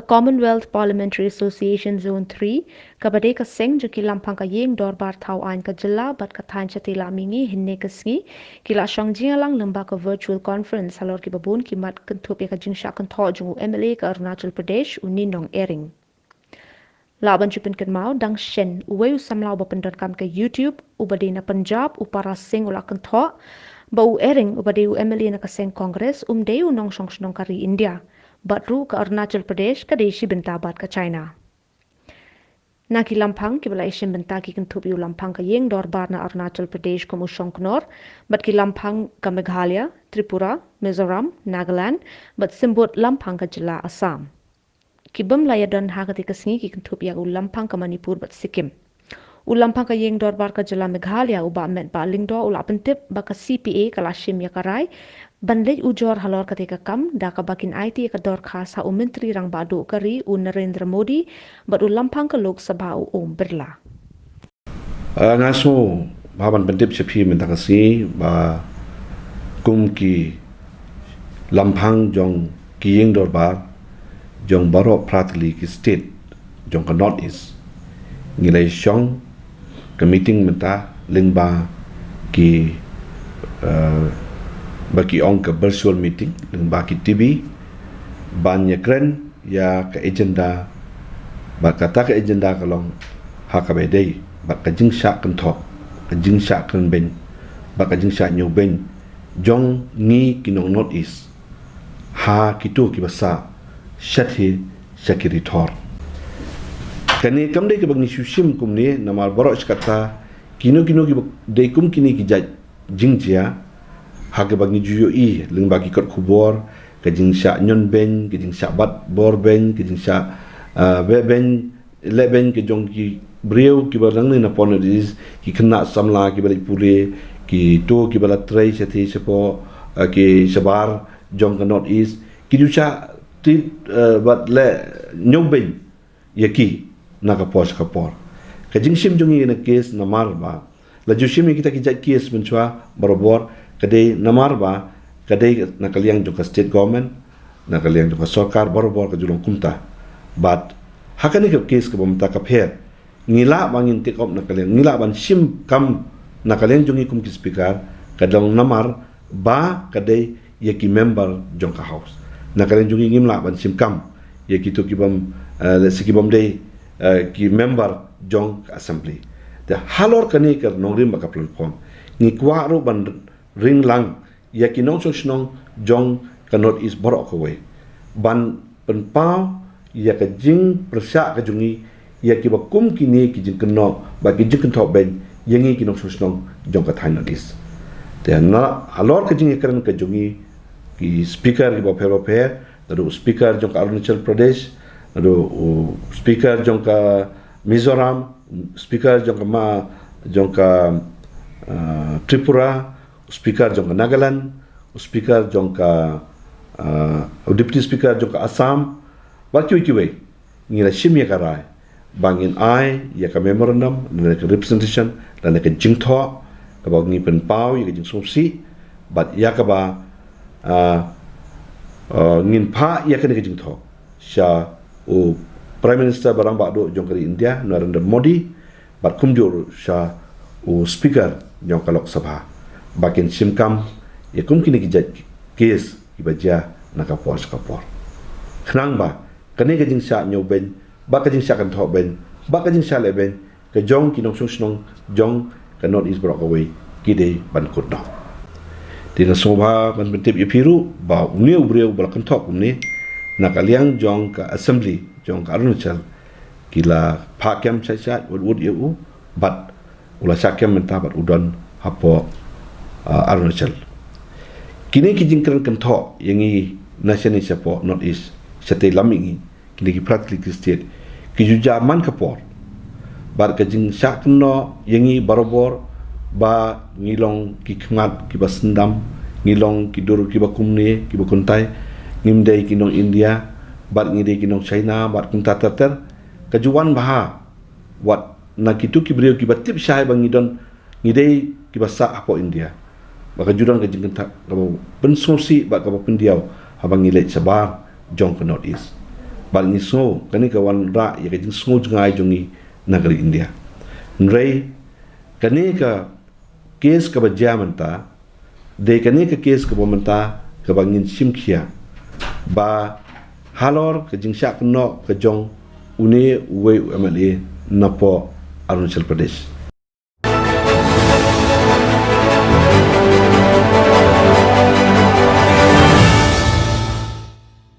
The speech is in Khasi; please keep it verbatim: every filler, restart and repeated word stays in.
Commonwealth Parliamentary Association Zone three, kaba dei ka seng jong ki lamphang ka ïing dorbar thaw aiñ ka jylla bad ka thaiñ shatei la mihngi hynne ka sngi, ki la shong jingïalang lyngba ka virtual conference halor kiba bun ki mat kynthup ïa ka jingshah kynthoh jong u M L A ka Arunachal Pradesh u Ninong Ering. Lah ban shu pynkynmaw dang shen uwei u samla uba pyndonkam ka YouTube uba dei na Punjab, u Para Singh u la kynthoh ba u Ering uba dei u M L A na ka seng Congress um dei u nongshong shnong ka ri India, bad ruh ka Arunachal Pradesh ka dei shi bynta bad ka China. Na ki lamphang kiba la ïashim bynta ki kynthup ïa u lamphang ka ïing dorbar na Arunachal Pradesh kum u Shongknor, bad ki lamphang ka Meghalaya, Tripura, Mizoram, Nagaland, bad symbud lamphang ka jylla Assam. Ki bym la ïadon ha katei ka sngi ki kynthup ïa u lamphang ka Manipur bad Sikkim. U lamphang ka ïing dorbar ka jylla Meghalaya u Bah Metbah Lyngdoh u la pyntip ba ka C P A ka la shim ïa ka rai ban leit ujor halor katei ka kam da kaba kin aiti ïa ka dorkhas ha u Myntri Rangbah Duh ka ri u Narendra Modi bad u lamphang ka Lok Sabha u Om Birla. Ah, nga sngew ba ban pyntip sha phi mynta ka sngi ba kum ki lamphang jong ki ïing dorbar jong baroh phra tylli ki state jong ka North East ngi la ïashong ka meeting mynta lyngba ki, eh, ba ki ong ka virtual meeting lyngba ki T V ban ïakren ïa ka agenda, bad kata ka agenda ka long ha kaba ïadei bad ka jingshah kynthoh, ka jingshah kren beiñ bad ka jingshah ñiew beiñ jong ngi ki nong North East ha kito kiba sah shathie sha ki ri thor. Kane kam dei kaba ngi shu shim kumne namar baroh shi katta kino kino kiba dei kum kine ki jait jingjia ha kaba ngi ju ïohi lyngba ki kot khubor, ka jingshah ñion beiñ, ka jingshah bat bor beiñ, ka jingshah, ah, beh beiñ, leh beiñ ka jong ki briew kiba nangne na North East, ki khynnah samla kiba leit pule, kito kiba la trei shathie shapoh, ah, ki shabar jong ka North East, ki ju shah tied, ah, bad leh ñiew beiñ ïa ki na ka por sha ka por. Ka jingshim jong ngi na case namar ba la ju shim ïa kita ki jait case mynshuwa barabor ka dei namar ba ka dei na ka liang jong ka state government, na ka liang jong ka sorkar barabor ka ju long kumta. Bad ha kane ka case kaba mynta ka pher ngi lah ba ngin take up na ka liang, ngi lah ban shim kam na ka liang jong ngi kum ki speaker, ka dei namar ba ka dei ïa ki member jong ka House. Na ka liang jong ngi ngim lah ban shim kam ïa kito ki bym, eh, lehse ki bym dei, eh, ki member jong ka Assembly. Te halor kane ka nongrim bad ka platform ngi kwah ruh ban ring lang ïa ki nongshong shnong jong ka North East baroh kawei ban pynpaw ïa ka jingpyrshah ka jong ngi ïa kiba kum kine ki jingkynnoh bad ki jingkynthoh beiñ ïa ngi ki nongshong shnong jong ka thaiñ North East. Te na halor ka jingïakren ka jong ngi ki speaker kiba pher ba pher, naduh u speaker jong ka Arunachal Pradesh, naduh u speaker jong ka Mizoram, speaker jong ka ma jong ka, ah, Tripura, speaker jong ka Nagaland, speaker jong ka, ah, deputy speaker jong ka Assam, bad kiwei kiwei. Ngi la shim ïa ka rai ba ngin ai ïa ka memorandum lane ka representation lane ka jingthoh kaba ngi pynpaw ïa ka jingsngewsih bad ïa kaba, ah, ah, ngin phah ïa kane ka jingthoh sha u Prime Minister ba rangbah duh jong ka ri India, Narendra Modi, bad kumjuh ruh sha u speaker jong ka Lok Sabha ba kin shim kam ïa kum kine ki jait case kiba jia na ka por sha ka por. Khnang ba kane ka jingshah ñiew beiñ, ba ka jingshah kynthoh beiñ, ba ka jingshah leh beiñ ka jong ki nongshong shnong jong ka North East baroh kawei ki dei ban kut noh. Te nga sngewbha ban pyntip ïa phi ruh ba une u briew ba la kynthoh kumne na ka liang jong ka Assembly jong ka Arunachal ki la phah kem shait shait wut wut ïa u bad u la shah kem mynta bad u don hapoh, ah, Arunachal. Kine ki jingkren kynthoh ïa ngi na shane shapoh North East shatei lam ïa ngi, kine ki phra tylli ki state ki ju jia man ka por. Bad ka jingshah kynnoh ïa ngi barabor ba ngi long ki khmat kiba syndam, ngi long ki dur kiba kumne kiba kynthei, ngim dei ki nong India bad ngi dei ki nong China bad kumta ter ter. Ka ju wan bha wat na kito ki briew kiba tip shai ba ngi don, ngi dei kiba sah hapoh India. Ba ka ju don ka jingkynthah kaba pynsngewsih bad kaba pyndiaw haba ngi leit shabar jong ka North East. Bad ngi sngew kane ka wanrah ïa ka jingsngew jngai jong ngi na ka ri India. Hynrei kane ka kes kaba jia mynta, dei kane ka kes kaba mynta kaba ngin shim khia ba halor ka jingshah kynnoh ka jong une uwei u M L A napoh Arunachal Pradesh.